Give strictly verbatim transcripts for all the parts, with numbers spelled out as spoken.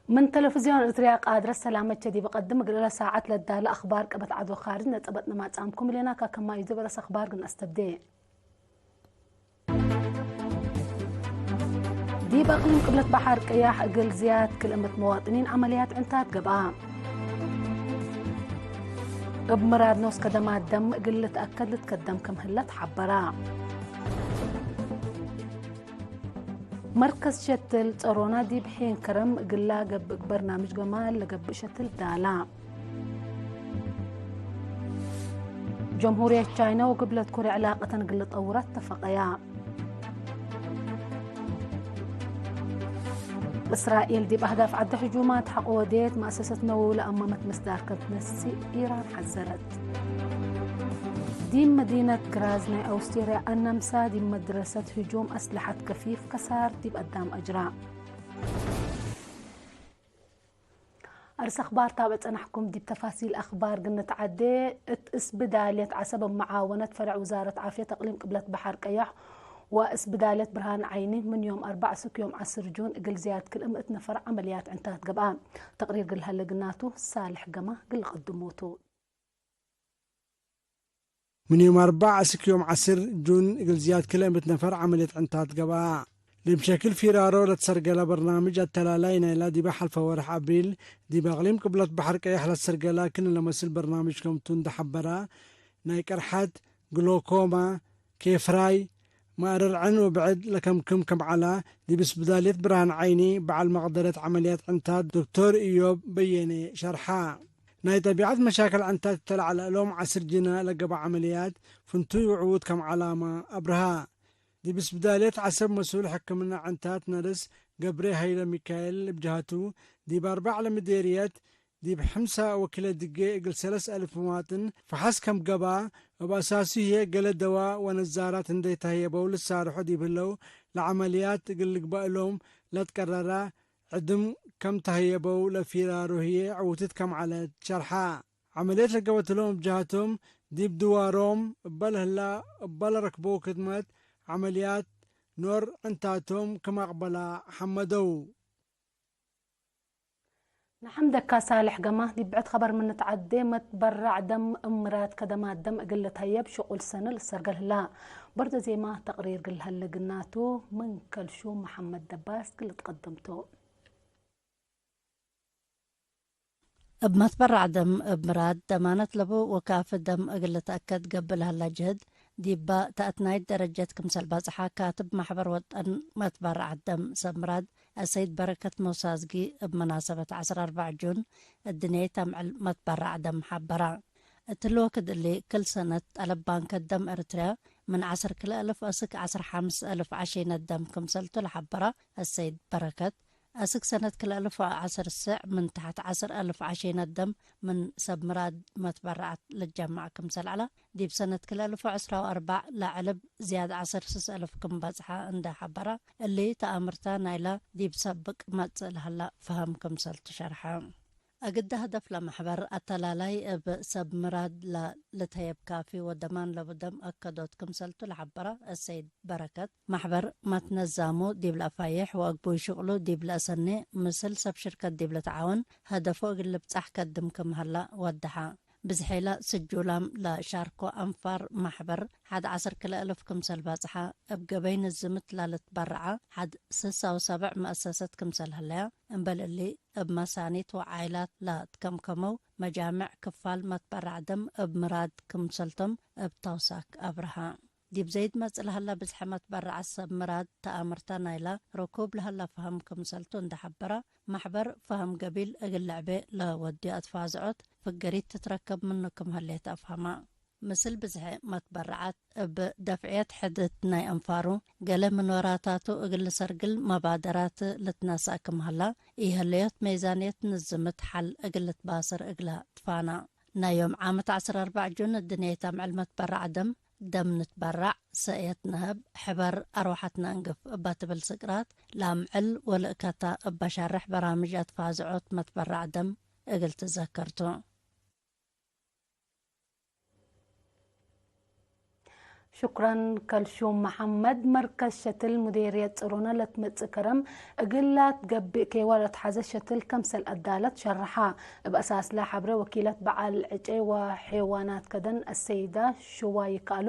ምን ተለፍዝዮን ኤረትርያ ቃድረት ሰላመቼ ዲብ ቀድም እግል እለ ሳዐት ለዳለ አክባር ቀበት ዐድ ወካርጅ ነጸበጥነ ማጽአምኩም ህሌና። ካከማዩ ዲብ አርእስ አክባር እግል ነአስተብዴ። ዲብ አቅሊም ቅብለት በሐር ቀያሕ እግል ዝያድ ክልእመት መዋጥኒን ዐመልያት ዕንታት ገብአ። እብ ምራድ ኖስ ከደማት ደም እግል ልትአከድ ልትከደም ክም ህለ ተሐበረ። መርከዝ ሸትል ጸሮና ዲብ ሒን ከረም እግላ ገብእ በርናምጅ ገማል ለገብእ ሸትል ዳላ። ጀምሁርየት ቻይና ወግብለት ኮርያ ዕላቀተን እግል ልጠውራ ተፈቀያ። እስራኤል ዲብ አህዳፍ ዐደ ህጁማት ሐቆ ወዴት፣ መአሰሰት ነወዊ ለአመመት ምስዳር ከም ትነስእ ኢራን ሐዘረት። ዲብ መዲነት ግራዝ ናይ አውስትርያ አነምሳ ዲብ መድረሰት ህጁም አስለሐት ከፊፍ ከሳር ዲብ አዳም አጅራ። አርስ አክባር ታብዕ ጸናሕኩም። ዲብ ተፋሲል አክባር ግንትዓዴ። እት እስብዳልየት ዐሰብ እብ መዓወነት ፈረዕ ውዛረት ዓፍየት አቅሊም ቅብለት በሐር ቀያሕ ወእስብዳልየት ብርሃን ዓይኒ ምን ዮም አርበዕ እስክ ዮም ዐስር ጁን እግል ዝያድ ክልእምእት ነፈር ዐመልያት ዕንታት ገብአ። ተቅሪር እግል ሀለ ግናቱ ሳልሕ ገማ እግል ልቀድሞቱ። ምን ዮም አርበዕ እስክ ዮም ዐስር ጁን እግል ዝያድ ክልእምእት ነፈር ዐመልየት ዕንታት ገብአ። ዲብ ሸክል ፊራሮ ለትሰርገለ በርናምጅ አተላላይ ናይላ ዲበ ሐልፈ ወርሕ አብሪል ዲብ አቅሊም ቅብለት በሐር ቀየሕ ለትሰርገለ ክእነ ለመስል በርናምጅ ከምቱ እንዴ ሐበረ፣ ናይ ቅርሐት፣ ግሎኮማ፣ ኬፍራይ፣ መአረር ዕን ወብዕድ ለከምክም ክም ዐለ፣ ዲብ እስብዳልየት ብርሃን ዓይኒ በዐል መቅደረት ዐመልያት ዕንታት ዶክቶር እዮብ በየኔ ሸርሐ። ናይ ጠቢዐት መሻክል ዕንታት እተ ለዐለ እሎም ዐስር ጅነ ለገብአ ዐመልያት ፍንቱይ ወዕዉት ከም ዐላመ አብርሀ። ዲብ እስብዳልየት ዐሰብ መስኡል ሕክምና ዕንታት ነርስ ገብሬ ሀይለ ሚካኤል እብ ጀሀቱ፣ ዲብ አርበዕ ለምዴርየት ዲብ ሕምሳ ወክለ ድጌ እግል ሰለስ አልፍ ምዋጥን ፈሐስ ከም ገብአ፣ እብ አሳሱ ህዬ ገሌ ደዋ ወነዛራት እንዴ ተህየበው ልሳርሖ ዲብ ህለው፣ ለዐመልያት እግል ልግበእ እሎም ለትቀረረ ዕድም ከም ተህየበው ለፊራሮ ህዬ ዕዉትት ከም ዐለት ሸርሐ። ዐመልየት ለገበትሎም እብ ጀሀቶም፣ ዲብ ድዋሮም እበ ለህላ እበ ለረክበው ክድመት ዐመልያት ኖር ዕንታቶም ክም አቅበላ ሐመደው። ነሐምደካ ሳልሕ ገማ። ዲብ ብዕድ ከበር ምን ንትዐዴ፣ መትበራዕ ደም እብ ምራድ ከደማት ደም እግል ልትሀየብ ሽቁል ሰኒ ልሰርገል ህላ። በርዶ ዜማ ተቅሪር እግል ሀለ ግናቱ፣ ምን ከልሹም መሐመድ ደባስ እግል ልትቀደምቱ። እብ መትበራዕ ደም እብ ምራድ ደማነት ለቡ ወካፊ ደም እግል ልትአከድ ገብእ ለሀላ ጅህድ፣ ዲበ ተአትናይት ደረጀት ክምሰል በጽሐ፣ ካትብ ማሕበር ወጠን መትበራዕ ደም ሰብ ምራድ አሰይድ በረከት ሞሳዝጊ እብ መናሰበት ዐስር አርበዕ ጁን እድንየት አምዕል መትበራዕ ደም ሐበረ። እትሊ ወክድ እሊ፣ ክል ሰነት ጠለብ ባንከ ደም ኤረትርያ ምን ዐስር ክልኤ አልፍ አስክ ዐስር ሐምስ አልፍ ዐሺነት ደም ክምሰልቱ ለሐበረ አሰይድ በረከት፣ አስክ ሰነት ክልኤ አልፍ ወዐስር ስዕ ምን ተሐት ዐስር አልፍ ዐሺነት ደም ምን ሰብ ምራድ መትበረዐት ልትጀመዕ ክምሰል ዐለ፣ ዲብ ሰነት ክልኤ አልፍ ወዐስራ ወአርበዕ ለዐልብ ዝያድ ዐስር ስስ አልፍ ክም በጽሐ እንዴ ሐበረ፣ እሊ ተአምርተ ናይለ ዲብ ሰብቅ መጽእ ለሀለ ፈሀም ክምሰልቱ ሸርሐ። አግደ ህደፍ ለመሕበር አተላላይ እብ ሰብ ምራድ ለልትሀየብ ካፊ ወደማን ለቡ ደም አከዶት ክምሰልቱ ለሐበረ አሰይድ በረከት፣ መሕበር መትነዛሙ ዲብ ለአፋይሕ ወአግቡይ ሽቅሉ ዲብ ለአሰኔ፣ ምስል ሰብ ሽርከት ዲብ ልትዓወን፣ ሀደፎ እግል ልብጻሕ ከድም ክም ሀለ ወደሐ። ብዝሒለ ስጁላም ለሻርኮ አንፋር መሕበር ሐድ ዐስር ክልኤ አልፍ ክምሰል በጽሐ፣ እብ ገበይ ንዝምት ለልትበረዐ ሐድ ስሳ ወሰብዕ መአሰሰት ክምሰል ህለያ፣ እምበል እሊ እብ መሳኒት ወዓይላት ለትከምከመው መጃምዕ ክፋል መትበረዕ ደም እብ ምራድ ክምሰልቶም እብ ተውሳክ አብርሀ። ዲብ ዘይድ መጽእ ለሀለ ብዝሐ መትበረዐት ሰብ ምራድ ተአምርተ ናይለ ርኩብ ለሀለ ፈሀም ክምሰልቱ እንዴ ሐበረ፣ መሕበር ፈሀም ገቢል እግል ልዕቤ ለወድዩ አትፋዝዖት ፍገሪት ትትረከብ ምኑ ክም ህሌት አፍሀመ። ምስል ብዝሐ መትበረዓት እብ ደፍዕየት ሕድት ናይ አንፋሩ፣ ገሌ ምን ወራታቱ እግል ልሰርግል መባደራት ልትነሰእ ክም ሀላ፣ ኢሀለዮት ሜዛንየት ንዝምት ሐል እግል ልትባስር እግለ ትፋና። ናይ ዮም ዓመት ዐስር አርበዕ ጁን እድንየት አምዕል መትበረዕ ደም፣ ደም ንትበረዕ፣ ሰእየት ነሀብ፣ ሕበር አርወሐትነ እንግፍ እበ ትብል ስቅራት ለአምዕል ወልእከታ እበ ሸርሕ በራምጅ አትፋዝዖት መትበረዕ ደም እግል ትዘከር ቱ። ሹክረን ከልሹም መሐመድ። መርከዝ ሸትል ሙዴርየት ጽሮነ ለትመጽእ ከረም እግል ላትገብእ ኬዋ ለትሐዘ ሸትል ከምሰል አዳለት ሸርሐ። እብ አሳስለ ሐብሬ ወኪለት በዓል ዕጨይ ወሔዋናት ከደን አሰይዳ ሽዋ ይከአሎ፣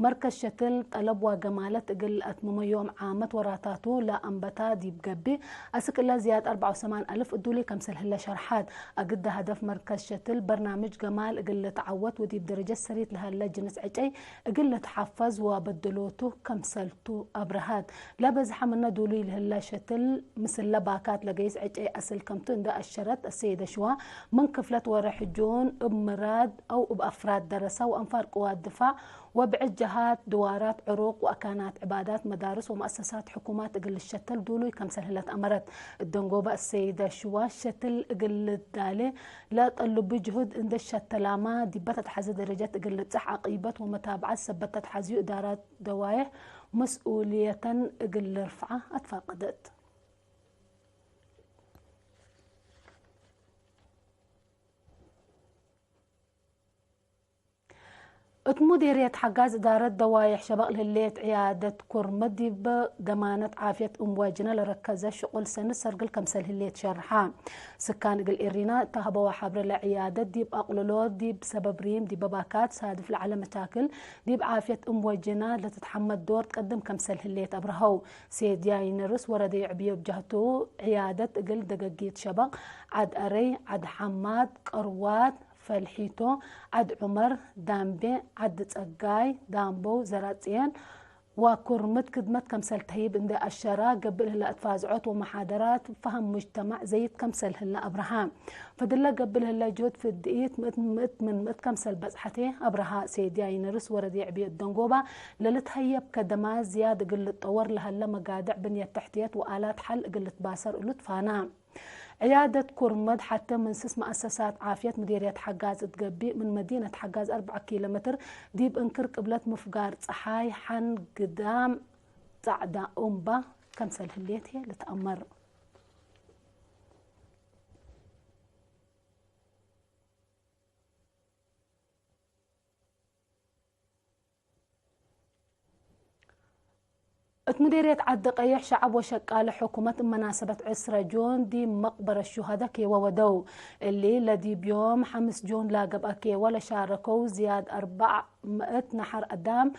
መርከዝ ሸትል ጠለብ ወገማለት እግል አትምሞ ዮም ዓመት ወራታቱ ለአንበታ ዲብ ገብእ፣ አስክ እለ ዝያድ አርበዓ ወሰማን አልፍ እዱሊ ከምሰል ህለ ሸርሐት። አግደ ሀደፍ መርከዝ ሸትል በርናምጅ ገማል እግል ልትዓወት ወዲብ ደረጀት ሰሪት ለሀለ ጅንስ ዕጨይ እግል ልትሐፈዝ ወበደሎቱ ከምሰልቱ አብረሀት። ለበዝሐ ምነ ዱሉይ ለህለ ሸትል ምስለ ባካት ለገይስ ዕጨይ አስል ከምቱ እንደ አሸረት አሰይደ ሽዋ፣ ምን ክፍለት ወረ ሕጁን እብ ምራድ አው እብ አፍራድ ደረሰ ወአንፋር ቅዋት ድፋዕ ወብዕድ ጀሃት ድዋራት ዕሩቅ ወአካናት ዕባዳት መዳርስ ወመአሰሳት ሕኩማት እግል ልሸተል ዱሉይ ከምሰል ህለት አመረት። እደንጎበ አሰይደ ሽዋ ሸትል እግል ልዳሌ ለጠልቡ ጅሁድ እንዴ ሸተላመ፣ ዲበ ተትሐዜ ደረጀት እግል ልብጸሕ፣ ዓቂበት ወመታብዐት ሰበት ተትሐዝዩ እዳራት ደዋዬሕ መስኡልየተን እግል ልርፍዐ አትፋቀደት። እት ሙዴርየት ሐጋዝ እዳረት ደዋዬሕ ሸበቅ ለህሌት ዕያደት ኩርመ፣ ዲብ ደማነት ዓፍየት እምወጅነ ለረከዘ ሽቁል ሰንድ ሰርግል ከምሰል ህሌት ሸርሐ። ስካን እግል ኤሪና እተ ሀበወ ሐብሬ፣ ለዕያደት ዲብ አቅልሎ ዲብ ሰበብ ሪም ዲበ ባካት ሳድፍ ለዐለ መሻክል ዲብ ዓፍየት እምወጅነ ለትትሐመድ ዶር ትቀድም ከምሰል ህሌት አብርሀው። ሴድያይ ነርስ ወረደ የዕብዮ እብ ጀህቱ፣ ዕያደት እግል ደገጊት ሸበቅ፣ ዐድ አረይ፣ ዐድ ሐማድ፣ ቀርዋት፣ ፈልሒቶ፣ ዐድ ዑመር፣ ዳምቤ፣ ዐድ ጸጋይ፣ ዳምቦው፣ ዘራጽየን ወኩርምት ክድመት ከምሰል ተህይብ እንዴ አሸራ፣ ገብእ ለህለ አትፋዝዖት ወመሓደራት ፈሀም ሙጅተማዕ ዘይድ ከምሰል ህለ አብርሃ። ፈድለ ገብእ ለህለ ጅሁድ ፍድኢት ምእት ምእት ምን ምእት ከምሰል በጽሐቴ አብርሃ። ሴድያይ ነርስ ወረደ የዕብዮ ደንጎባ፣ ለልትሀየብ ከደማት ዝያድ እግል ልጠወር ለሀለ መጋድዕ ብንየት ተሕትየት ወአላት ሐል እግል ልትባሰር እሉ ትፋና። ዕያደት ኩርመድ ሐቴ ምን ስስ መአሰሳት ዓፍየት ምዴርየት ሐጋዝ እት ገብእ፣ ምን መዲነት ሐጋዝ አርበዕ ኪሎ ሜትር ዲብ እንክር ቅብለት ምፍጋር ጸሓይ ሐን ግዳም ጸዕዳ ኡምባ ከምሰል ህሌት ህዬ ልትአመር። እት ሙዴርየት ዐዲ ቀይሕ፣ ሸዐብ ወሸቃለ ሕኩመት እብ መናሰበት ዕስረ ጁን ዲብ መቅበረት ሹሀደ ኬወ ወደው። እሊ ለዲብ ዮም ሐምስ ጁን ለገብአ ኬወ ለሻረከው ዝያድ አርበዕ ምእት ነሐር አዳም፣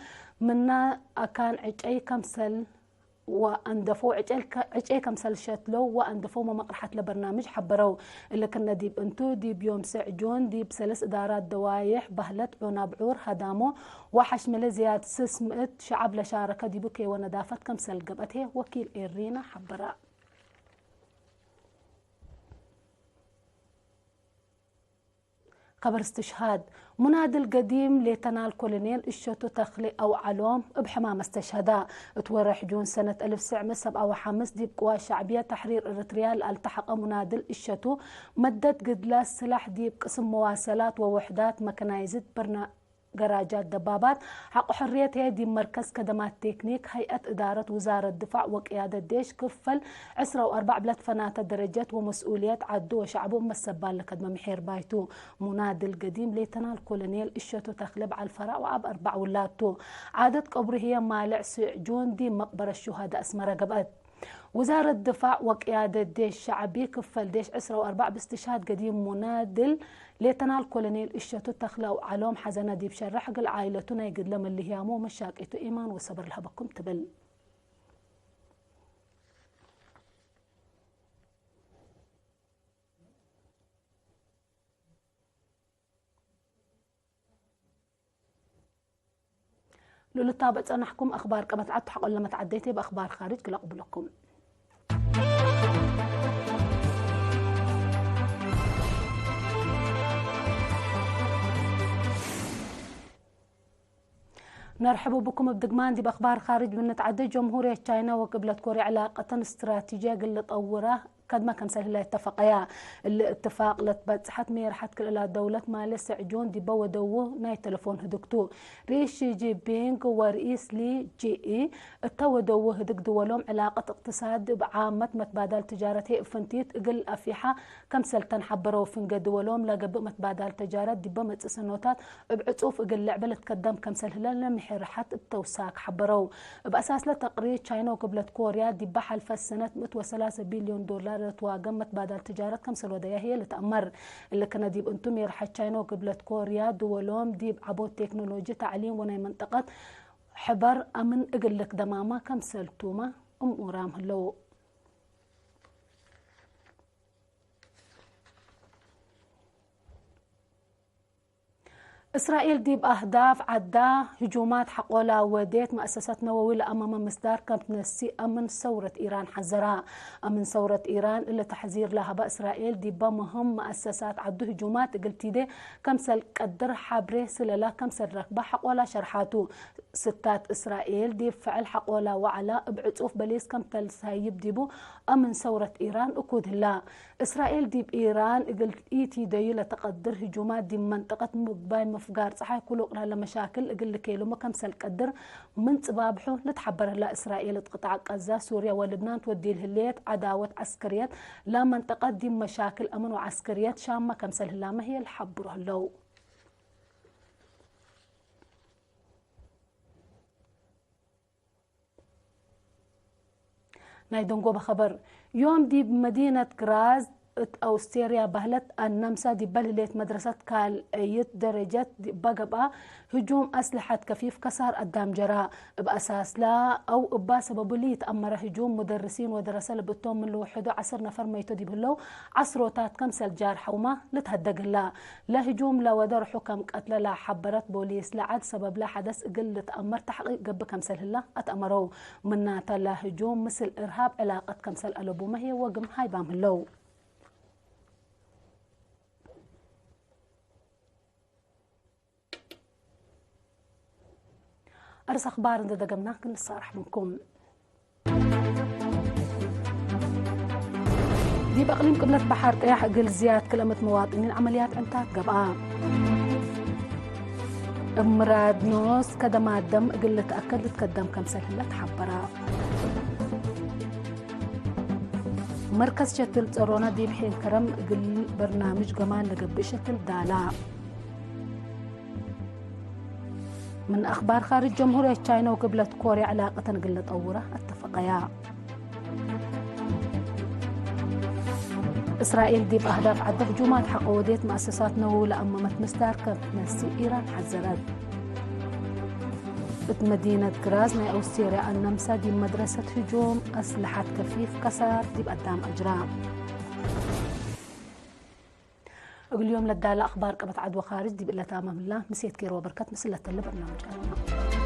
ምነ አካን ዕጨይ ከምሰል ወአንደፈው ዕጨል ከ-፣ ዕጨይ ከምሰል ሸትለው ወአንደፈው መመቅርሐት ለበርናምጅ ሐበረው። እሊ ክነ ዲብ እንቱ፣ ዲብ ዮም ሰዕ ጆን ዲብ ሰለስ እዳራት ደዋዬሕ በህለት ዑናብዑር፣ ሀዳሞ ወሐሽመለ ዝያድ ስስ ምእት ሸዐብ ለሻረከ ዲቡ ኬወ ነዳፈት ከምሰል ገብአት ህዬ ወኪል ኤሪና ሐበረ። ከበር እስትሽሃድ፣ ሙናድል ገዲም ሌተናል ኮሎኔል እሸቱ ተክሌ አውዓሎም እብ ሕማም አስተሽሀዳ። እት ወረሕ ጁን ሰነት አልፍ ትስዕ ምእት ሰብዓ ወሐምስ ዲብ ቅዋት ሸዕብየት ተሕሪር ኤረትርያ ለአልተሐቀ ሙናድል እሸቱ፣ መደት ግድለ ስላሕ ዲብ ቅስም መዋሰላት ወውሕዳት መከናይዝድ በርና-፣ ገራጃት ደባባት ሐቆ ሕርየት ህዬ ዲብ መርከዝ ከደማት ቴክኒክ ሀይአት እዳረት ውዛረት ድፋዕ ወቅያደት ዴሽ ክፈል ዕስረ ወአርበዕ ብለትፈናተ ደረጀት ወመስኡልየት ዐዱ ወሸዕቡ እብ መሰባል ለከድመ ምሒር ባይቱ። ሙናድል ገዲም ሌተናል ኮሎኔል እሸቱ ተክለ በዐል ፈራዕ ወአብ አርበዕ ውላድ ቱ። ዓደት ቀብሩ ህዬ ማልዕ ስዕ ጁን ዲብ መቅበረት ሹሀደ አስመረ ገብአት። ውዛረት ድፋዕ ወቅያደት ዴሽ ሸዕቢ ክፈል ዴሽ ዕስረ ወአርበዕ ብስትሽሃድ ገዲም ሙናድል ሌተናል ኮሎኔል እሸቱ ተክለ አውዓሎም ሐዘነ ዲብ ሸርሕ፣ እግል ዓኢለቱ ናይ ግድለ መልህያሙ ወመሻቂቱ ኢማን ወሰብር ለሀበኩም ትብል። ለልታበዕ ጸናሕኩም አኽባር ቀመት ዐድ ተሐቆለ መትዐደይት እብ አኽባር ካርጅ ክለቅቡ ለኩም። ነርሕቡ ብኩም። እብ ድግማን ዲብ አኽባር ካርጅ ብንትዐደይ፣ ጀምሁርየት ቻይና ወቅብለት ኮርያ ዕላቀተን እስትራቲጅየ እግል ልጠውራ ከድመ ከምሰል ህለ እተፈቀያ። እሊ እትፋቅ ለትበጽሐት ሜርሐት ክልላ ደውለት ማሌ ሰዕጆን ዲበ ወደዉ ናይ ተለፎን ህድግ ቱ። ሪ ሺ ጂንፒንግ ወርኢስ ሊ ጂኢ እተ ወደዉ ህድግ ድወሎም ዕላቀት እቅትሳድ እብ ዓመት መትባዳል ትጃረት ህይ እብ ፍንቲት እግል አፊሓ ከምሰልተን ሐበረው። ፍንጌ ድወሎም ለገብእ መትባዳል ትጃረት ዲበ መጽእ ሰኖታት እብ ዕጹፍ እግል ልዕበ ልትከደም ከምሰል ህለ ለምሒርሐት እብ ተውሳክ ሐበረው። እብ አሳስለ ተቅሪር ቻይና ወክብለት ኮርያ ዲበ ሐልፈት ሰነት ምእት ወሰላሰ ቢልዮን ዶላር ለትዋገም መትባዳል ትጃረት ከምሰል ወደያ ህዬ ልትአመር። እሊ ክነ ዲብ እንቱ ሜርሐት ቻይና ወክብለት ኮርያ ድወሎም ዲብ ዐቦት ቴክኖሎጂ፣ ተዕሊም ወናይ መንጠቀት ሕበር አምን እግል ልክደማመ ከምሰል ቱመ እሙራም ህለው። እስራኤል ዲብ አህዳፍ ዐዳ ህጁማት ሐቆላ ወዴት፣ መአሰሳት ነወዊ ለአመመ ምስዳር ከም ትነሲ አምን ሰውረት ኢራን ሐዘራ። አምን ሰውረት ኢራን እሊ ተሕዚር ለሀበ እስራኤል ዲበ ምህም መአሰሳት ዐዱ ህጁማት እግል ቲዴ ከምሰል ቀድር ሐብሬ ስለላ ከምሰል ረክበ ሐቆላ ሸርሓቱ። ስታት እስራኤል ዲብ ፍዕል ሐቆላ ወዐላ እብ ዕጹፍ በሊስ ከም ተልሳይብ ዲቡ አምን ሰውረት ኢራን እኩድ ህላ። እስራኤል ዲብ ኢራን እግል ኢቲደዩ ለተቀድር ህጁማት ዲብ መንጠቀት ምግባይ ምፍጋር ጸሓይ ኩሉ ቅራለ መሻክል እግል ልኬሉመ ከምሰል ቀድር ምን ጽባብሑ ልትሐበር ህላ። እስራኤል እት ቅጣዕ ቀዛ፣ ሱርያ ወልብናን ትወዲል ህሌት ዐዳወት ዐስከርየት ለመንጠቀት ዲብ መሻክል አምን ወዐስከርየት ሻመ ከምሰል ህላመ ህዬ ለሐብሮ ህለው። ናይ ደንጎበ ኸበር። ዮም ዲብ መዲነት ግራዝ እት አውስትርያ በህለት አነምሰ ዲበ ልህሌት መድረሰት ካልአይት ደረጀት ዲበ ገብአ ህጁም አስለሐት ከፊፍ ከሳር አዳም ጀራ። እብ አሳስላ አው እባ ሰበቡ ለኢተአመረ ህጁም ሙደርሲን ወደረሰ ለብእቶም ምን ልውሕዱ ዐስር ነፈር መይቶ ዲብ ህለው ዐስሮታት ከምሰል ጃርሐውመ ልትሀደግ ህላ። ለህጁም ለወደ ርሑ ከም ቀትለ ለሐበረት ቦሊስ፣ ለዐድ ሰበብለ ሐደስ እግል ልትአመር ተሕቂቅ ገብእ ከምሰል ህለ አትአመረው። ምናተ ለህጁም ምስል እርሃብ ዕላቀት ከምሰል አለቡመ ህዬ ወግም ሃይባም ህለው። አርስ አኽባር እንዴ ደገምና ክንሳረሕ ምንኩም። ዲብ አቅሊም ቅብለት በሐር ቀያሕ እግል ዝያድ ክልአመት መዋጥኒን ዐመልያት ዕንታት ገብአ። እብ ምራድ ኖስ ከደማት ደም እግል ልትአከድ ልትከደም ከምሰል ህለ ተሐበረ። መርከዝ ሸትል ጸሮና ዲብ ሔን ከረም እግል በርናምጅ ገማን ለገብእ ሸትል ዳላ። ምን አኽባር ካርጅ፣ ጀምሁርየት ቻይና ወክብለት ኮርያ ዕላቀተን እግል ለጠውራ አተፈቀያ። እስራኤል ዲብ አህዳፍ ዐደ ህጁማት ሐቆ ወዴት፣ መአሰሳት ነወዊ ለአመመት ምስዳር ከም ትነሲ ኢራን ሐዘረት። እት መዲነት ግራዝ ናይ አውስትርያ አነምሰ ዲብ መድረሰት ህጁም አስለሐት ከፊፍ ከሳር ዲብ አዳም አጅራ። እግል ዮም ለዳለ አኽባር ቀበት ዐድ ወካርጅ ዲብ እለ ታመም ህላ። ምሴት ኬር ወበርከት ምስል ለተለ በርናምጅ አለና።